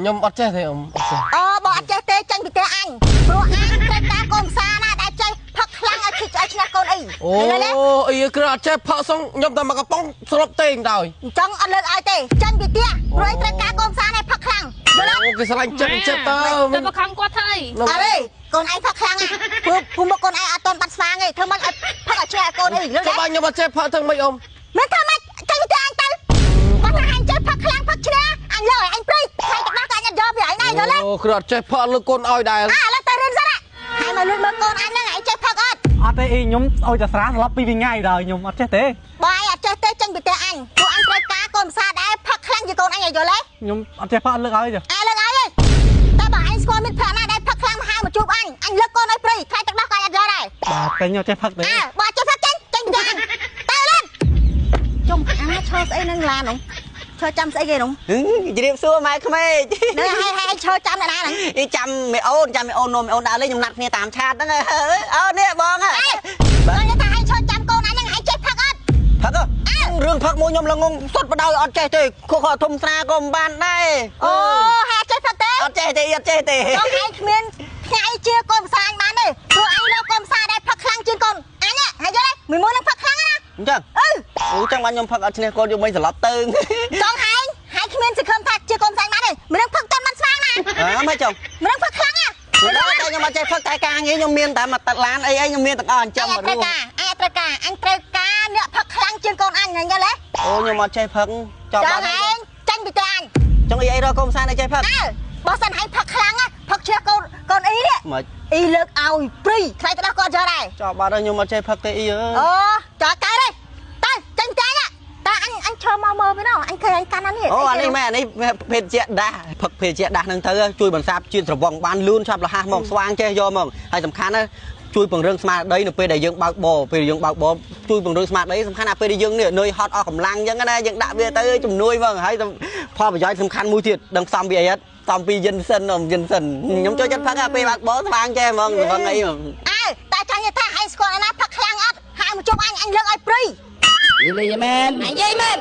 ខ្ញុំអត់ចេះទេអ៊ំអត់ចេះ អូបើអត់ចេះទេចេញពីផ្ទះអញព្រោះអញត្រូវការកូនភាសាណាដែលចេះផឹកខ្លាំងឲ្យឈ្នះកូនអី អូអីគឺអត់ចេះផឹកសងខ្ញុំតែមកកំប៉ុងស្លុបទេដល់ អញ្ចឹងអត់លើកឲ្យទេចេញពីផ្ទះព្រោះឯងត្រូវការកូនភាសាណាផឹកខ្លាំងយល់ អូគេស្រឡាញ់ចិត្តចិត្តតើ តែបខំគាត់ធ្វើអី អត់ទេកូនឯងផឹកខ្លាំងណាព្រោះភូមិកូនឯងអត់តន់បាត់ស្វាងទេធ្វើម៉េចឲ្យផឹកឲ្យឈ្នះកូនអីលើ កចាំខ្ញុំអត់ចេះផឹកធ្វើម៉េចអ៊ំ មិនធ្វើម៉េចចេញពីផ្ទះអញទៅបើថាអញចេះផឹកខ្លាំងផឹកឈ្នះអញលើឲ្យអញព្រីថ្ងៃទឹកដោះក៏អញអត់យកពីឯងដែរយល់ទេ អូគឺអត់ចេះផឹកលើកូនឲ្យដែរ អើឥឡូវទៅរៀនសិនហើយមកលួចមើលកូនអញហ្នឹងឯងចេះផឹកអត់ អត់ទេអីខ្ញុំឲ្យតែស្រាស្លាប់ពីថ្ងៃដល់ខ្ញុំអត់ចេះទេ បើឯងអត់ចេះទេចេញពីផ្ទះអញព្រោះអញត្រូវការកូនភាសាដែរផឹកខ្លាំងជាងកូនអញឲ្យយល់ទេ ខ្ញុំអត់ចេះផឹកលើកឲ្យទេ អើលើកឲ្យទេតែបើឯងស្គាល់មិត្តភក្តិណាដែលផឹកខ្លាំងមកហៅមកជួបអញអញលើកកូនឲ្យព្រីថ្ងៃទឹកដោះក៏អញអត់យកដែរ បាទតែខ្ញុំអត់ចេះផឹកទេ អើបើអត់ចេះផឹកចេញចេញពីផ្ទះអញទៅលឿនចុំអាឈរស្អីនឹងឡាននោះឈរចាំស្អីគេនោះ ជ្រាបសួរម៉ែក្មេក នឹងឲ្យឲ្យឈរចាំអ្នកណាហ្នឹង អីចាំមេអូនចាំមេអូននោមមេអូនដើរលេងខ្ញុំណាត់គ្នាតាមឆាតហ្នឹងអូនេះបង បាទខ្ញុំថាឲ្យឈរចាំកូនអញហ្នឹងឲ្យចេះផឹកអត់ ផឹករឿងផឹកមួយខ្ញុំល្ងងសុតបដ ாய் អត់ចេះទេខុសធំស្រាក៏មិនបានដែរ អូហើយចេះផឹកទេ អត់ចេះទេអត់ចេះទេ ចង់ឯងគ្មានថ្ងៃជាកូនភាសាអញបានទេព្រោះអញរកកូនភាសាដែលផឹកខ្លាំងជាងកូនអញហើយយល់ទេមួយមួយនឹងផឹកខ្លាំងណា អញ្ចឹងអឺអូចង់បានខ្ញុំផឹកអត់ឈ្នះកូនយកមិនស្លាប់ទៅ ចង់ឯងហើយគ្មានសង្ឃឹមថាជាកូនភាសាបានទេមិននឹងផឹកតែមិនស្វាងណា អើមិនចង់ មិននឹងផឹកខ្លាំងណា តែខ្ញុំអត់ចេះផឹកតែការងារខ្ញុំមានតែមួយទឹកឡានអីអីខ្ញុំមានទាំងអស់អញ្ចឹង មកត្រូវការអញត្រូវការអញត្រូវការអ្នកផឹកខ្លាំងជាងកូនអញយល់ទេ អូខ្ញុំអត់ចេះផឹកចង់បានឯងចាញ់ពីតែអញ ចង់អីអីរកកូនសានអីចេះផឹក អើបើសិនឯងផឹកខ្លាំងណាផឹកឈ្នះកូនកូនអ៊ីនេះ មិន អ៊ីលើកឲ្យព្រីថ្លៃទៅដល់គាត់យកដែរ ចោលបាត់ហើយខ្ញុំអត់ចេះផឹកទេអ៊ីអើ អូចោលកើតទេទៅចាញ់ចាញ់តាអញអញឈរមកមើលវិញអញឃើញអញកាន់អានេះ អូអានេះមែនអានេះភេទជាដាស់ផឹកភេទជាដាស់ហ្នឹងទៅជួយបន្សាបជាតិស្រវឹងបានលឿនឆាប់រហ័សមកស្វាងចេះយកមកហើយសំខាន់ណាជួយពង្រឹងស្មារតីនៅពេលដែលយើងបើកបរពេលយើងបើកបរជួយពង្រឹងស្មារតីសំខាន់ណាពេលដែលយើងនេះនឿយហត់អស់កម្លាំងអញ្ចឹងណាយើងដាក់វាទៅជំនួយហ្មងហើយផលប្រយោជន៍សំខាន់មួយទៀតដឹងផ្សំពីអីអត់ផ្សំពីយិនសិនយិនសិនខ្ញុំចូលចិត្តផឹកពេលបើកបរស្វាងចេះហ្មងស្វឹងអី អើតែចង់និយាយថាឯងស្គាល់ណាផឹកខ្លាំងអត់ហៅមកជុំអញអញលើកឲ្យព្រី និយាយមែន និយាយមែន